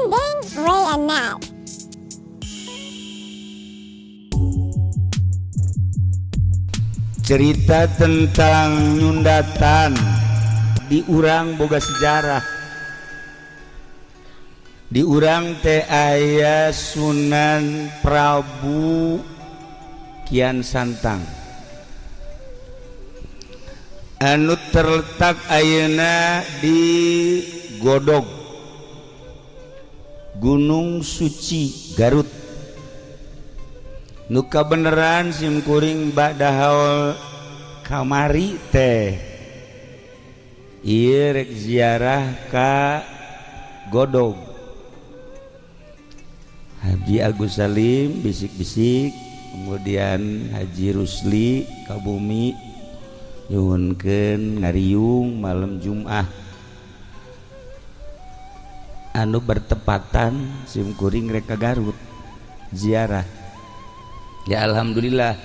Ding, Ray and Matt. Cerita tentang nyundatan di urang boga sejarah. Di urang teh aya Sunan Prabu Kian Santang anu terletak ayeuna di Godog, Gunung Suci, Garut. Nu kabeneran simkuring bada haul kamari teh ieu rek ziarah ka Godog. Haji Agus Salim bisik-bisik, kemudian Haji Rusli ka bumi nyuhunkeun ngariung malam Jumat anu bertepatan simkuring rek ka Garut ziarah. Ya alhamdulillah,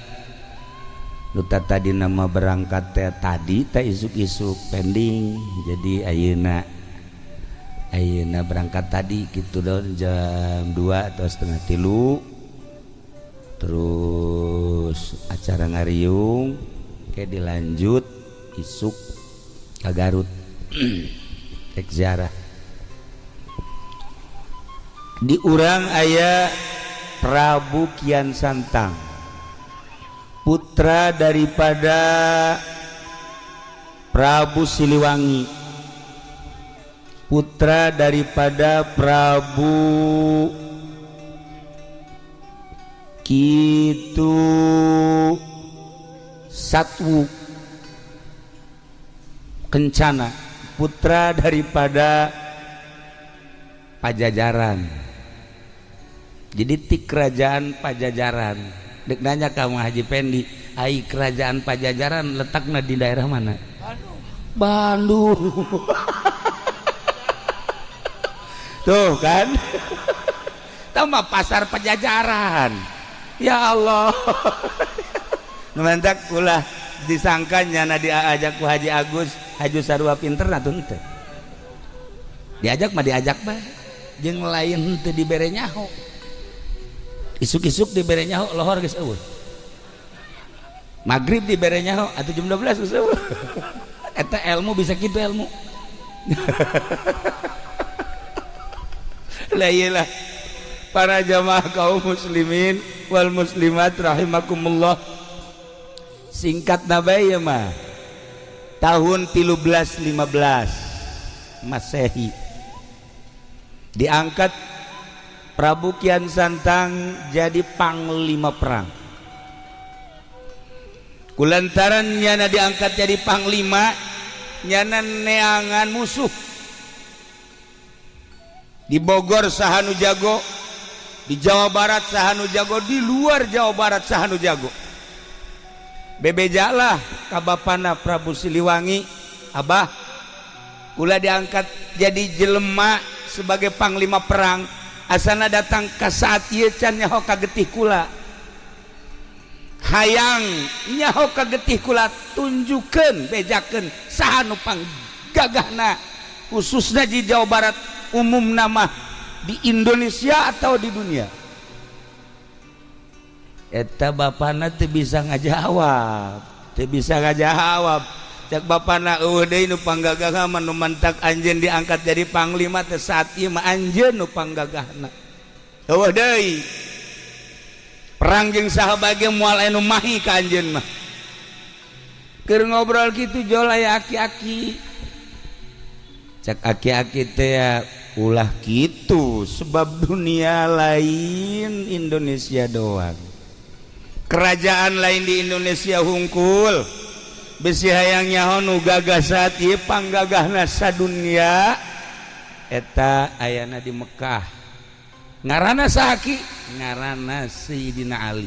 nu tadi nama berangkat teh tadi teh isuk-isuk pending, jadi ayeuna ayeuna berangkat tadi gitu don jam 2 atau setengah tilu, terus acara ngariung kayak dilanjut isuk ke Garut rek ziarah. Di urang aya Prabu Kian Santang, putra daripada Prabu Siliwangi, putra daripada Prabu Kitu Satwu Kencana, putra daripada Pajajaran. Jadi ti kerajaan Pajajaran. Dek nanya kamu Haji Pendi, ai kerajaan Pajajaran letaknya di daerah mana? Bandung. Bandung. Tuh kan, tambah pasar Pajajaran. Ya Allah. Mantak ulah disangka nyana diajak ku Haji Agus, Haji sarua pinter atuh henteu. Diajak mah diajak bae. Jeung lain henteu dibere nyaho. Isuk-isuk dibere nyaho lohor geus eueuh. Maghrib dibere nyaho atuh jam 12 geus eueuh. Eta ilmu bisa kitu ilmu. Lah iyalah para jamaah kaum muslimin wal muslimat rahimakumullah. Singkat nabai ya mah, tahun 1315 Masehi diangkat Prabu Kian Santang jadi panglima perang. Kulantaran nyana diangkat jadi panglima, nyana neangan musuh. Di Bogor saha nu jago, di Jawa Barat saha nu jago, di luar Jawa Barat saha nu jago. Bebejalah ka bapana Prabu Siliwangi, Abah kula diangkat jadi jelema sebagai panglima perang, asana datang ke saat ieu can nyaho ka getih kula, hayang nyaho ka getih kula, tunjukkeun bejakeun saha nu panggagahna khususnya di Jawa Barat, umum nama di Indonesia atau di dunia. Eta bapana teu bisa ngajawab, teu bisa ngajawab. Cek bapana eueuh deui nu panggagahna mah nu mantak anjeun diangkat jadi panglima teh saat ieu mah anjeun nu panggagahna. Eueuh deui. Perang jeung saha bage moal aya nu mahi ka anjeun mah. Keur ngobrol kitu jol aya aki-aki. Cek aki-aki teh ulah kitu sebab dunia lain Indonesia doang. Kerajaan lain di Indonesia hungkul. Besi hayang nyaho nu gagah saat ieu panggagahna sadunia eta ayana di Mekah. Ngaranna saha ki? Ngaranna Sayyidina Ali.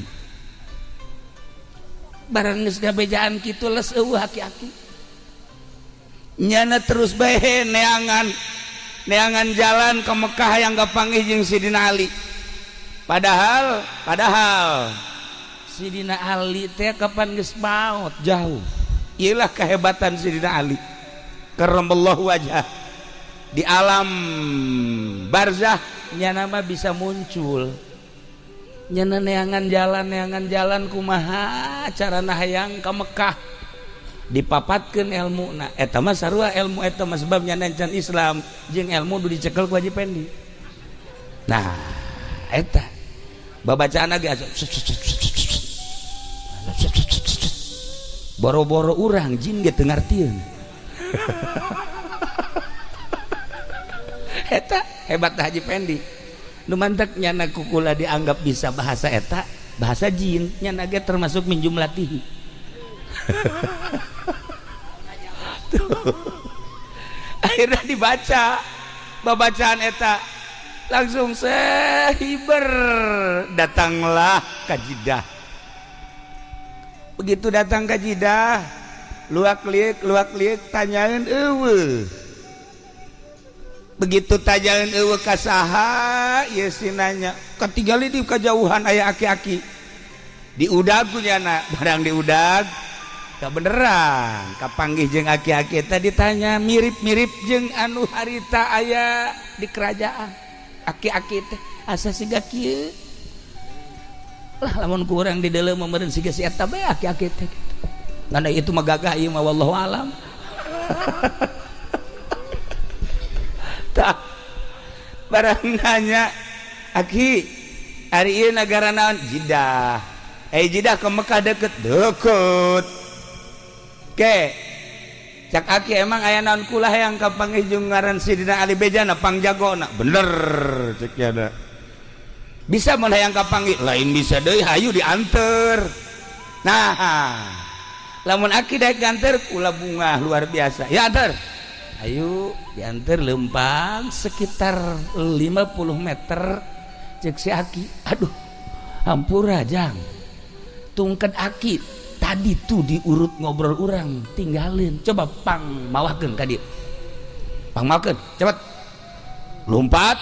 Barang geus gabejaan kitu les eueuh aki-aki. Nyana terus bae neangan neangan jalan ke Mekah yang kapanggih jeung Sayyidina Ali. Padahal padahal Sidina Ali teh kapan geus maot jauh. Iyalah kehebatan Sidina Ali karramallahu wajah. Di alam barzah Nyana mah bisa muncul. Nyana neangan jalan kumaha carana hayang ka Mekah. Dipapatkeun ilmuna. Eta mah sarua ilmu eta mah sebab nyana can Islam jeung ilmu nu dicekel ku Haji Pendi. Nah, eta babacaan ge boro-boro urang jin ge teu ngartieun. Eta hebat Haji Pendi. Nu mantak nyana kukula dianggap bisa bahasa eta, bahasa jin, nyana ge termasuk min jumlatihi. Akhirnya dibaca babacaan eta langsung sehiber datanglah ka Jeddah. Begitu datang ke Jeddah, luak liuk tanyain eueuh. Begitu tanyain eueuh ka saha, ieu si nanya. Katingali di kajauhan aya aki-aki. Diudag ku nyana, barang diudag kabeneran kapanggih jeung aki-aki eta ditanya mirip-mirip jeung anu harita aya di kerajaan. Aki-aki teh asa siga kieu. Lah lamun kurang di dalam meureun siga si eta bae aki-aki teh gitu. Ngan itu mah gagah ieu mah wallahu alam. Tah barang nanya aki ari ieu nagara naon? Jeddah. Jeddah ke Mekah deket. Deket. Ke cak aki emang aya naon kula hayang kapanggih jeung ngaran Sidina Ali Bejana pangjagona. Bener cek nya. Bisa mun hayang kapanggih lain bisa deui hayu dianter. Nah lamun aki daek nganter kula bunga luar biasa ya anter. Ayo dianter lempang sekitar 50 meter cek si aki aduh hampura jang tungket aki tadi tuh diurut ngobrol urang tinggalin coba pang mawakeun ka dieu pang mawakeun cepet lompat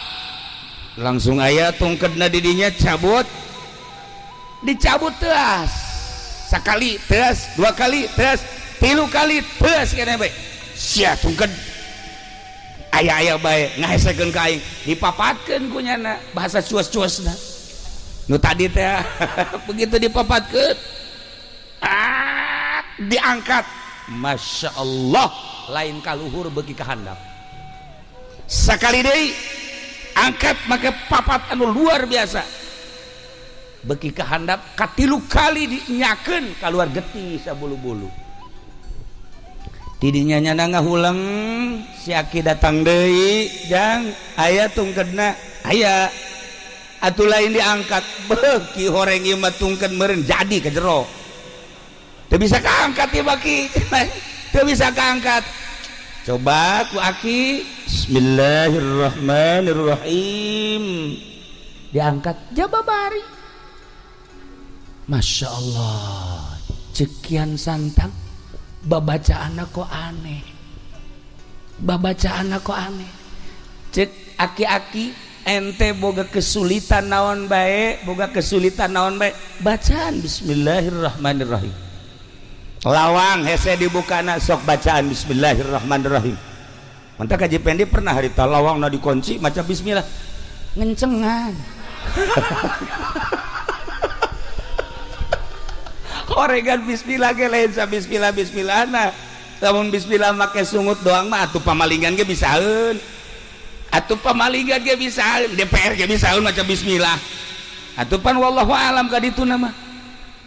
langsung aya tungketna didinya cabut dicabut teas sekali teas dua kali teas tilu kali teas kene bae sia tungket aya-aya bae ngahesekeun ka aing dipapatkeun ku nyana bahasa cuas-cuasna nu tadi teh begitu dipapatkeun ah diangkat Masya Allah lain kaluhur beuki ka handap sakali deui angkat make papat anu luar biasa beuki ka handap katilu kali dinyakeun kaluar getih sabulu-bulu tidinya nyana ngahuleng si aki datang deui jang aya tungkedna aya atuh lain diangkat beuki horeng ieu mah tungked meureun jadi ka jero teu bisa kaangkat ieu baki teu bisa kaangkat coba ku aki bismillahirrahmanirrahim diangkat jababari Masya Allah cekian santang babacaan kok aneh babacaan kok aneh cek aki-aki ente boga kesulitan naon bae boga kesulitan naon bae bacaan bismillahirrahmanirrahim lawang hese dibukana sok bacaan bismillahirrahmanirrahim mantap Haji Pendi pernah harita lawang na dikunci maca bismillah ngencengan oregan bismillah ge lain sa bismillah bismillahna lamun bismillah make sungut doang mah atuh pamalingan ge bisaeun atuh pamalingan ge bisaeun DPR ge bisaeun maca bismillah atuh pan wallahu alam ka ditu mah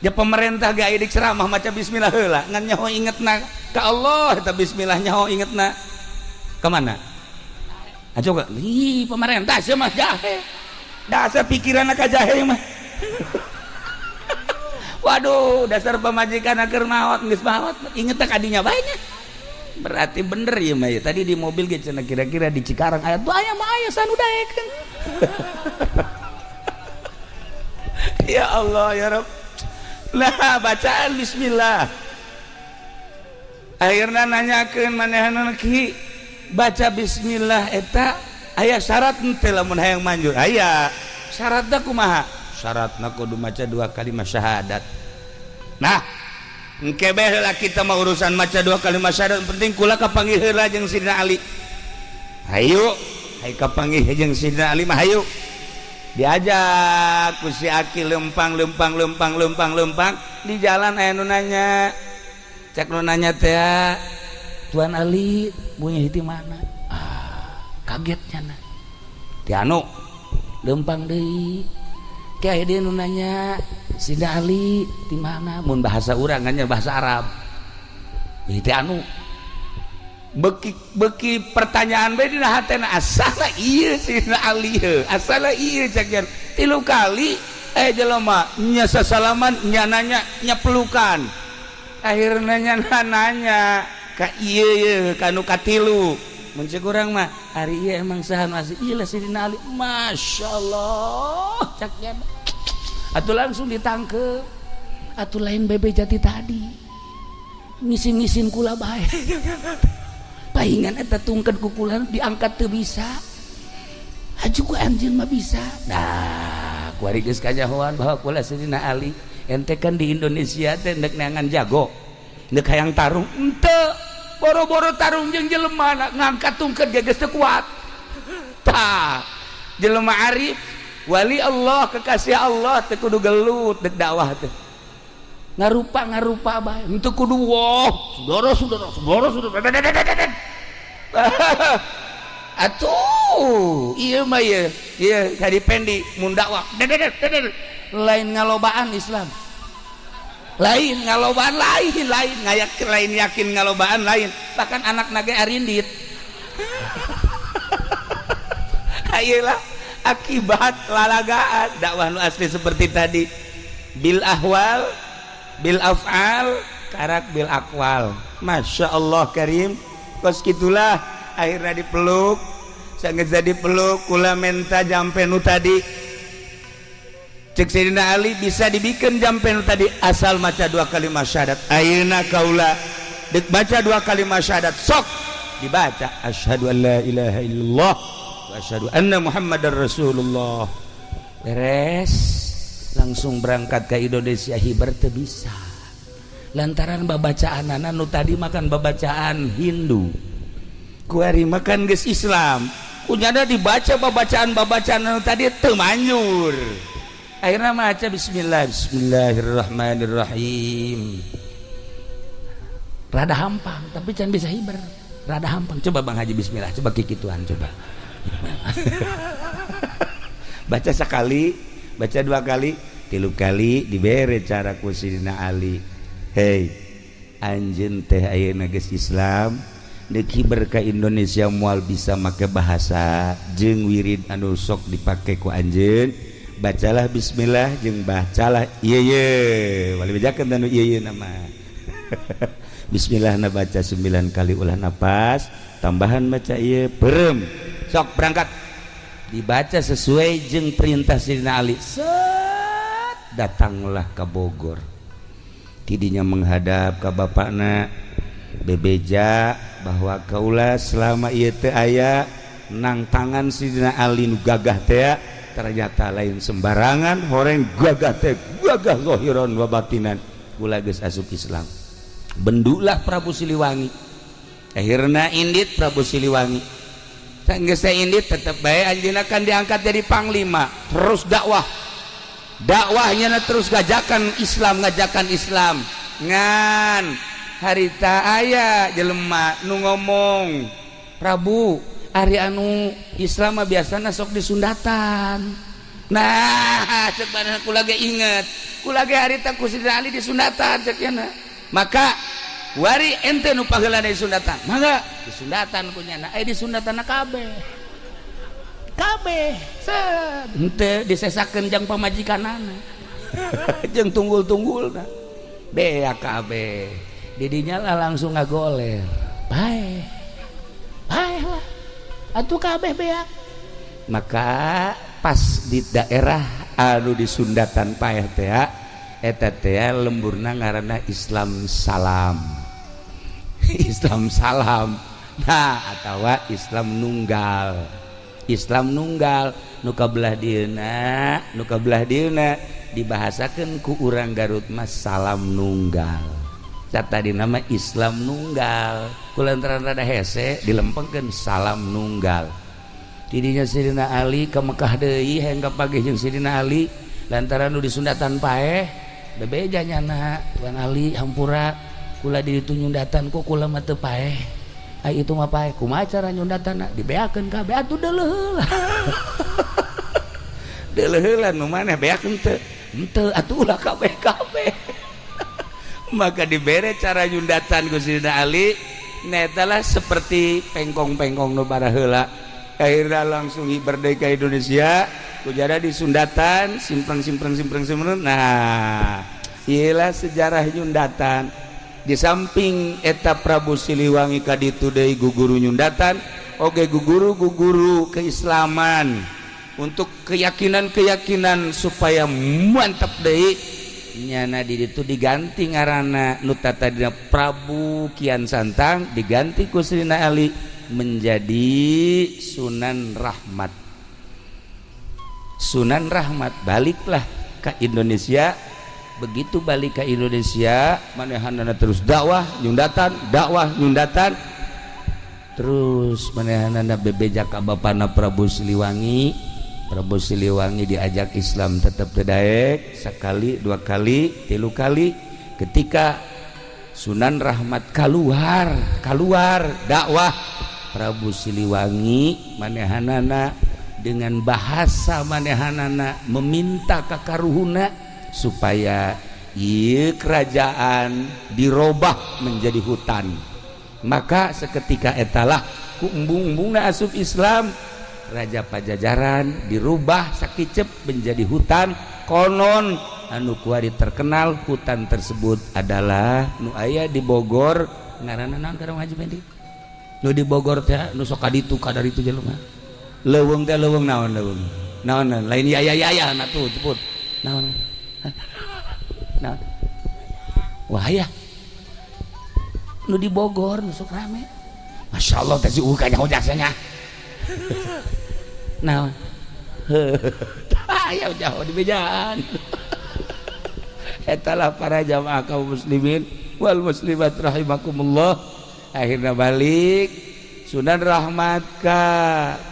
ja pemerintah ge aya di ceramah maca bismillah heula ngan nyaho ingetna ka Allah eta bismillah nyaho ingetna ka mana aja ih pemerintah sia mah jahe dasar pikiranna ka jahe mah. Waduh dasar pamajikan keur maot geus maot inget ka dinya bae nya berarti bener ya mah tadi di mobil ge cenah kira-kira di Cikarang aya tuh aya mah aya sanu daekeun. Ya Allah ya Rabb. Nah bacaan bismillah akhirna nanyakeun manehna ki baca bismillah eta aya syarat henteu lamun hayang manjur aya syaratna kumaha syaratna kudu maca dua kalimat syahadat. Nah engke bae heula kita mah urusan maca dua kalimat syahadat penting kula kapanggih heula jeung Sidina Ali. Ayo Hai kapanggih jeung Sidina Ali mah hayu. Diajak ku si Aki lempang lempang lempang lempang lempang di jalan aya nu nanya. Cek nu nanya teh, "Tuan Ali punya di mana?" Ah, kagetnya na. Ti anu lempang deui. Kayak dia nu nanya, "Sidina Ali di mana?" Mun bahasa urang kan bahasa Arab. Ti anu beki beki pertanyaan bae dina hatena, asala ieu Sidina Ali heuh, asala ieu cek jan. Tilu kali eh jelema nya sasalaman, nya nanya, nya pelukan. Akhirnya nya nanya ka ieu ye ka nu katilu. Mun cek urang mah, ari ieu emang saha nu asli? Ieu lah Sidina Ali. Masyaallah cek jan. Atuh langsung ditangkep. Atuh lain bebe jati tadi. Ngisin-ngisin kula bae. Paingan eta tungkeun kukulan diangkat teu bisa. Aju ku anjeun mah bisa. Nah, kuari geus kanyahoan bahwa kula Sidina Ali. Ente kan di Indonesia teh ndek neangan jago. Ndek hayang tarung henteu. Boro-boro tarung jeung jelema ngangkat tungkeun ge geus teu kuat. Tah, jelema arif, wali Allah, kekasih Allah teu kudu gelut dek dakwah teh. Ngarupa ngarupa bae, henteu kudu wah, saudara saudara saudara saudara. Atuh, ieu mah ieu, ieu tadi pendi mun dakwah. Lain ngalobaan Islam. Lain ngalobaan, lain lain ngayak, lain yakin ngalobaan lain. Bahkan anak nage arindit. Ayelah akibat lalagaan dakwah nu asli seperti tadi. Bil ahwal, bil af'al, karak bil akwal. Masya Allah karim. Kos gitulah akhirnya dipeluk. Sangat jadi peluk kula menta jampe nu tadi. Cek Sayyidina Ali bisa dibikin jampe nu tadi asal maca dua kalimat syahadat. Ayeuna kaula dek baca dua kalimat syahadat, sok dibaca asyhadu an la ilaha illallah wa asyhadu anna muhammadar rasulullah. Beres langsung berangkat ke Indonesia. Hiber teu bisa lantaran babacaanana nu tadi makan babacaan Hindu, kuari makan geus Islam, kunyana dibaca babacaan-babacaan nu tadi teu manjur. Akhirnya maca bismillah, bismillahirrahmanirrahim, rada hampang tapi can bisa hiber, rada hampang. Coba Bang Haji bismillah, coba kikituan, coba baca sekali, baca dua kali, tilu kali, dibere cara ku Sidina Ali. Hei anjeun teh ayeuna geus Islam, deuk hiber ka Indonesia moal bisa make bahasa jeung wirid anu sok dipake ku anjeun. Bacalah bismillah jeung bacalah ieu ye wali bejakeun anu ieu ye nama. Bismillah na baca 9 kali ulah napas, tambahan baca ieu perem, sok berangkat. Dibaca sesuai jeung perintah Sidina Ali. Set, datanglah ke Bogor. Tidinya menghadap ke bapakna, bebeja bahwa kaula selama ieu teu aya nang tangan Sidina Ali nu gagah teh ternyata lain sembarangan, horeng gagah teh gagah zahiran wa batinan. Kula geus asup Islam. Bendulah Prabu Siliwangi. Akhirna indit Prabu Siliwangi. Geus indit tetep bae anjeunna kan diangkat jadi panglima, terus dakwah. Dakwahnya terus ngajakan Islam, ngajakan Islam. Ngan harita aya jelema nu ngomong, "Prabu, ari anu Islam mah biasana sok disundatan." Nah, cek badan kula ge inget. Kula ge harita ku Sidina Ali disundatan cek nya. Maka wari ente nu paheula disundatan. Mangga disundatan ku nyana. Eh, disundatan kabeh. Kabeh. Set. Henteu disesakeun jang pamajikanana. Jeung tunggul-tunggulna. Bea kabeh. Didinya lah langsung ngagoler. Bae. Bae lah. Atuh kabeh beak. Maka pas di daerah anu disundatan paeh teh eta teh lemburna ngaranna Islam Salam. Islam Salam. Nah, atawa Islam Nunggal. Islam Nunggal nu kabelah dieuna, nu kabelah dieuna dibahasakeun ku urang Garut mah Salam Nunggal. Tadi nama Islam Nunggal. Kulantaran rada hese dilempengkeun Salam Nunggal. Tidinya Sidina Ali ke Mekah deui, hayang kapanggih jeung Sidina Ali lantaran nu disundatan paeh. Bebeja nyana, "Tuan Ali, hampura, kula di ditu nyundatan, kok kula mah teu paeh. Ai itu mah paeh. Kumaha cara nyundatan?" Dibeakeun kabeh atuh, deuleuh heula, deuleuh heula. Nu maneh beakeun teu? Henteu atuh, ulah kabeh kabeh. Maka dibere cara nyundatan ku Sidina Ali netalah seperti pengkong-pengkong nu baraheula. Akhirnya langsung merdeka Indonesia, kujara disundatan simpreng simpreng simpreng simpreng. Nah, iyalah sejarah nyundatan. Di samping eta Prabu Siliwangi kaditu deui guguru nyundatan oge, guguru guguru keislaman untuk keyakinan-keyakinan supaya mantap deui. Nyana di ditu diganti ngaranna, nu tadina Prabu Kian Santang diganti ku Sidina Ali menjadi Sunan Rahmat. Sunan Rahmat baliklah ke Indonesia. Begitu balik ke Indonesia, manehanana terus dakwah nyundatan, dakwah nyundatan terus. Manehanana bebeja ka bapana Prabu Siliwangi. Prabu Siliwangi diajak Islam tetap teu daek, sekali, dua kali, tilu kali. Ketika Sunan Rahmat keluar keluar dakwah, Prabu Siliwangi manehanana dengan bahasa manehanana meminta ka karuhuna supaya ieu kerajaan dirobah menjadi hutan. Maka seketika etalah ku embung-embungna asup Islam. Raja Pajajaran dirubah sakicep menjadi hutan. Konon anu kuari terkenal hutan tersebut adalah nu aya di Bogor. Ngaranna naon, Karang Haji Fendi? Nu di Bogor teh, nu sok kaditu kadaritu jelema, leuweung teh, leuweung naon, leuweung naon? Lain ya ya ya ya, nah tuh sebut naon, naon? Wah ya, nu di Bogor nu sok rame. Masya Allah teh, si kanyaho jasanya naon? Aya jauh di bejaan. Etalah para jamaah kaum muslimin wal muslimat rahimakumullah. Akhirnya balik Sunan Rahmat ke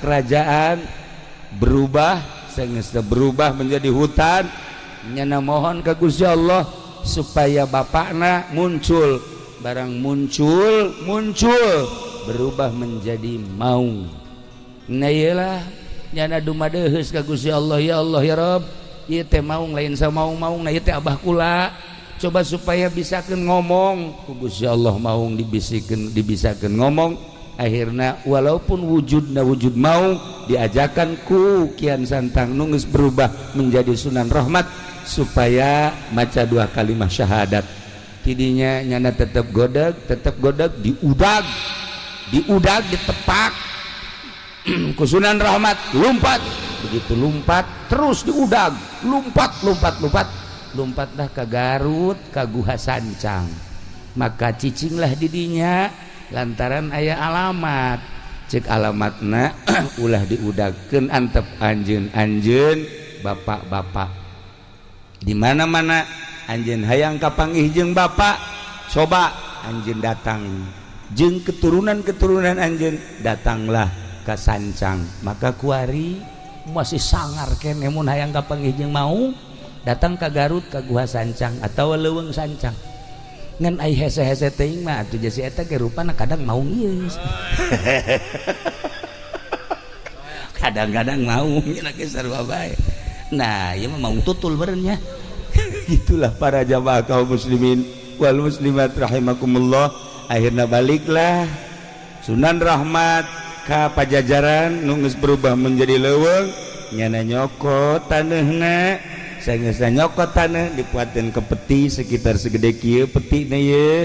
kerajaan, berubah, sehingga berubah menjadi hutan. Nyana mohon ke Gusti Allah supaya bapakna muncul. Barang muncul, muncul berubah menjadi maung. Nah, iyalah, nyana dumadeheus ka Gusti Allah, "Ya Allah, ya Rabb, ieu teh maung lain samaung-maung, nah ieu teh abah kula. Coba supaya bisakeun ngomong." Ku Gusti Allah maung dibisikeun, dibisakeun ngomong. Akhirnya walaupun wujudna wujud maung, diajakan ku Kian Santang nu geus berubah menjadi Sunan Rahmat supaya maca dua kalimat syahadat. Tidinya nyana tetap godeg, tetap godeg, diudag, diudag, ditepak ku Sunan Rahmat, lompat. Begitu lompat, terus diudag, lompat, lompat, lompat, lompatlah ke Garut, ke Guha Sancang. Maka cicinglah didinya lantaran aya alamat. Cek alamatna, ulah diudagkeun, antep anjeun, anjeun bapak-bapak di mana-mana. Anjeun hayang kapanggih jeung bapak, coba anjeun datang jeung keturunan-keturunan anjeun, datanglah ke Sancang. Maka kuari masih sangar kene mun hayang kapanggih jeung mau datang ke Garut, ke Guha Sancang atau Leuweung Sancang. Ngan ai hese-hese teuing mah atuh jasi eta ge rupana kadang maung ieu, kadang-kadang maung nya ge sarua bae. Nah, ieu mah maung tutul beureunya. Itulah para jamaah kaum muslimin wal muslimat rahimakumullah. Akhirnya baliklah Sunan Rahmat ka Pajajaran nu geus berubah menjadi leuweung. Nyana nyokot taneuhna. Sageus nyokot taneuh, dipuateun ke peti sekitar segede kieu petina ye,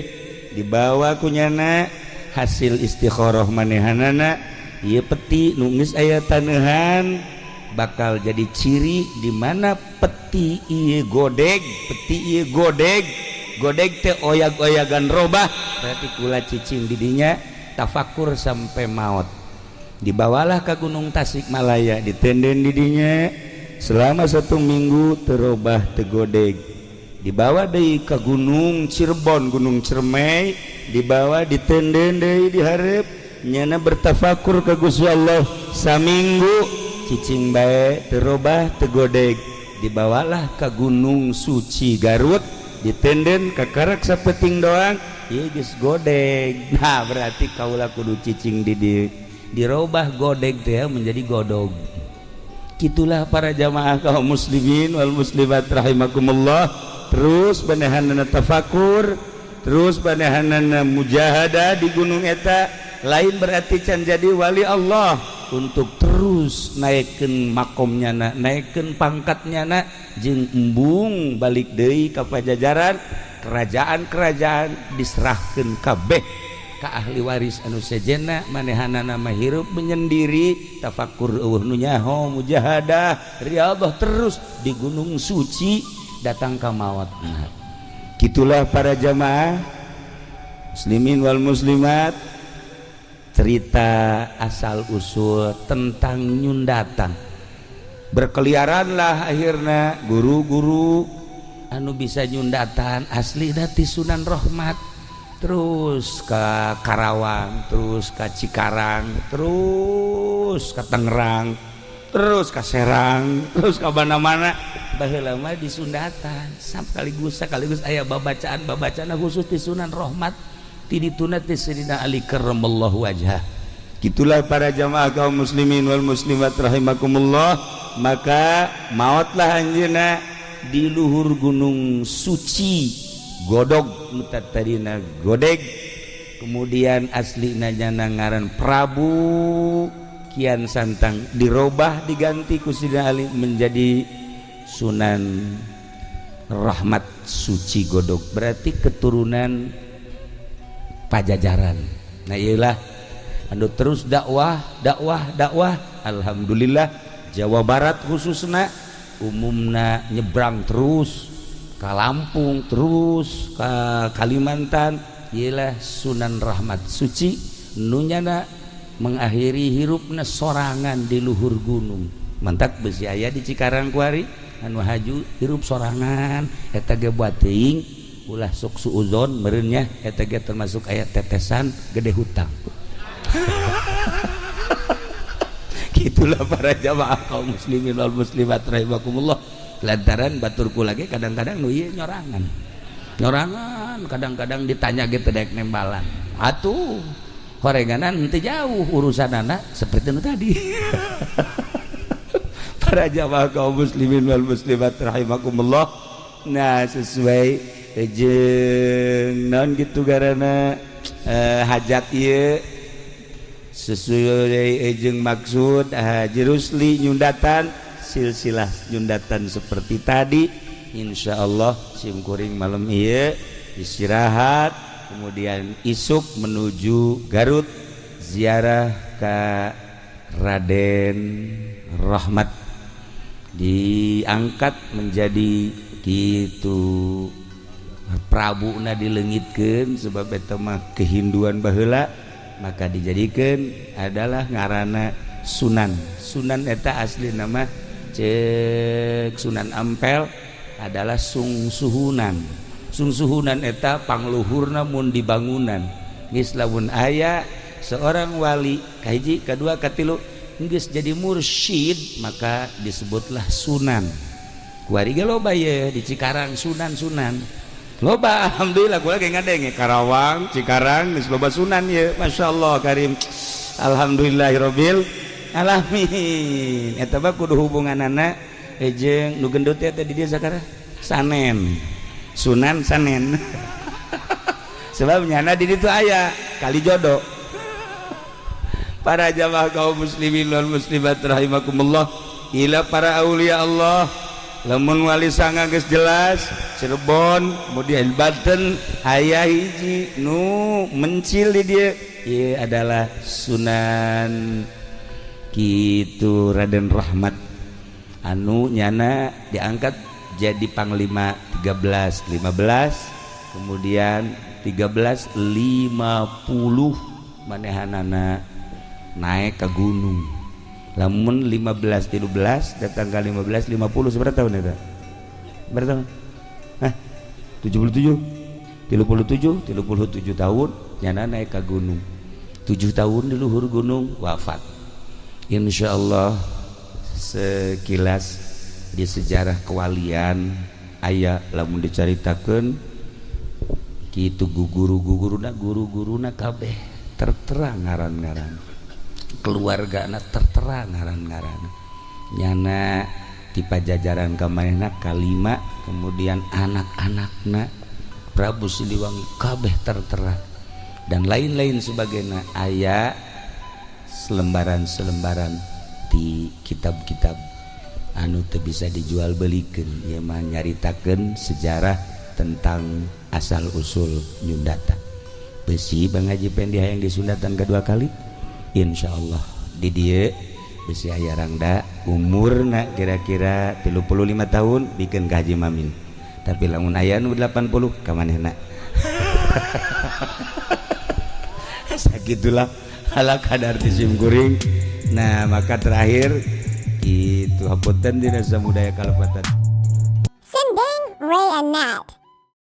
dibawa ku nyana. Hasil istikharah manehanana, ieu peti nu geus aya taneuhan bakal jadi ciri di mana peti ieu godeg, peti ieu godeg, godeg teh oyag-oyagan robah, berarti kula cicing didinya tafakur sampai maut. Dibawalah ke Gunung Tasikmalaya, ditenden didinya selama satu minggu, terobah, teu godeg. Dibawa deui ke Gunung Cirebon, Gunung Cermai, dibawa, ditenden deui dihareup. Nyana bertafakur ke Gusti Allah saminggu, cicing bae, teu robah, teu godeg. Dibawalah ke Gunung Suci Garut, ditenden kakarak sapeting doang, ieu geus godeg. Nah, berarti kaula kudu cicing di dirobah godeg teh menjadi godog. Gitulah para jamaah kaum muslimin wal muslimat rahimakumullah. Terus manehanana tafakur, terus manehanana mujahadah di gunung eta. Lain berarti can jadi wali Allah, untuk terus naikkan makomnya na, naikkan pangkatnya na, jeung embung balik deui ka Pajajaran. Kerajaan-kerajaan diserahkan kabeh ka ahli waris anu sejenna. Manehanana mah hirup menyendiri, tafakur, euweuh nu nyaho, mujahadah, riyadhah terus di Gunung Suci datang ka maut. Nah, gitulah para jamaah muslimin wal muslimat, cerita asal usul tentang nyundatan. Berkeliaranlah akhirnya guru-guru anu bisa nyundatan asli dati Sunan Rahmat, terus ke Karawang, terus ke Cikarang, terus ke Tangerang, terus ke Serang, terus ke mana-mana. Baheula mah di Sundatan sekaligus sekaligus aya babacaan babacaan khusus di Sunan Rahmat, ti dituna ti Sayyidina Ali karramallahu wajhah. Gitulah para jamaah kaum muslimin wal muslimat rahimakumullah. Maka mautlah anjeunna di luhur Gunung Suci Godog, nu tadina godeg. Kemudian aslina nyana ngaran Prabu Kian Santang, dirobah, diganti ku Sidina Ali menjadi Sunan Rahmat Suci Godog, berarti keturunan Pajajaran. Nah, iyalah anu terus dakwah, dakwah, dakwah. Alhamdulillah, Jawa Barat khususnya, umumna nyebrang terus ke Lampung, terus ke Kalimantan. Ialah Sunan Rahmat Suci nunyana mengakhiri hirupna sorangan di luhur gunung. Mantak besi aya di Cikarang kuari anu haju hirup sorangan. Eta ge buat teuing ulah sok suuzon meureun nya, eta ge termasuk aya tetesan gede hutang. Gitulah para jamaah kaum muslimin wal muslimat rahimakumullah. Lantaran baturku lagi kadang-kadang nu ieu nyorangan nyorangan, kadang-kadang ditanya gitu dek nembalan atuh horenganan henteu jauh urusan anak seperti itu tadi. Para jamaah kaum muslimin wal muslimat rahimakumullah, nah, sesuai jeung naon gitu garana hajat ieu, sesuai jeung maksud Haji Rusli nyundatan, silsilah nyundatan seperti tadi. Insya Allah simkuring malam ieu istirahat, kemudian isuk menuju Garut, ziarah ke Raden Rahmat, diangkat menjadi gitu Prabu na dilengitkeun, sebab eta mah kehinduan baheula, maka dijadikan adalah ngarana Sunan. Sunan eta asli nama cek Sunan Ampel adalah Sungsuhunan. Sungsuhunan eta pangluhurna mun di bangunan. Geus lamun aya seorang wali kahiji, kedua, katilu, geus jadi mursyid, maka disebutlah sunan. Kuari ge loba ye di Cikarang sunan sunan loba. Alhamdulillah, gua lagi ngadenge Karawang, Cikarang geus loba sunan ye. Masya Allah karim, alhamdulillahirabbil alamin. Eta mah kudu hubunganana jeung nu gendut teh di dieu sakara Sanen, Sunan Sanen, sebab nyana di ditu aya kali jodoh. Para jamaah kaum muslimin wal muslimat rahimakumullah, ila para aulia Allah, lamun wali sanga geus jelas Cirebon, kemudian Banten aya hiji nu mencil di dieu, ieu adalah Sunan kitu Raden Rahmat anu nyana diangkat jadi panglima 13 15, kemudian 13 50 manehanana naik ke gunung. Lamun 15 13 datang ke 15 50, seberapa tahun itu? Berapa tahun? Hah? 77, 37, 37 tahun nyana naik ke gunung. 7 tahun di luhur gunung, wafat. Insya Allah sekilas di sejarah kewalian aya, lamun dicaritakeun kitu guru-guruna, guru-guruna kabeh tertera ngaran-ngaran, keluarga tertera ngaran-ngaran. Nyana di Pajajaran kamanehna kalima, kemudian anak-anakna Prabu Siliwangi kabeh tertera dan lain-lain sebagainya. Aya selembaran-selembaran di kitab-kitab anu teu bisa dijual belikan ya mah, nyaritakeun sejarah tentang asal usul nyundatan besi. Bang Haji Pendi hayang disundatan kedua kali, Insya Allah di dieu besi aya rangda umurna kira-kira 35 tahun, bikin ka Haji Mamin. Tapi lamun aya nu 80, ka manehna. Sakitulah ala kadar ti sim kuring. Nah, maka terakhir itu, hapunten dina samudaya kalepatan. Sending Ray and Nat.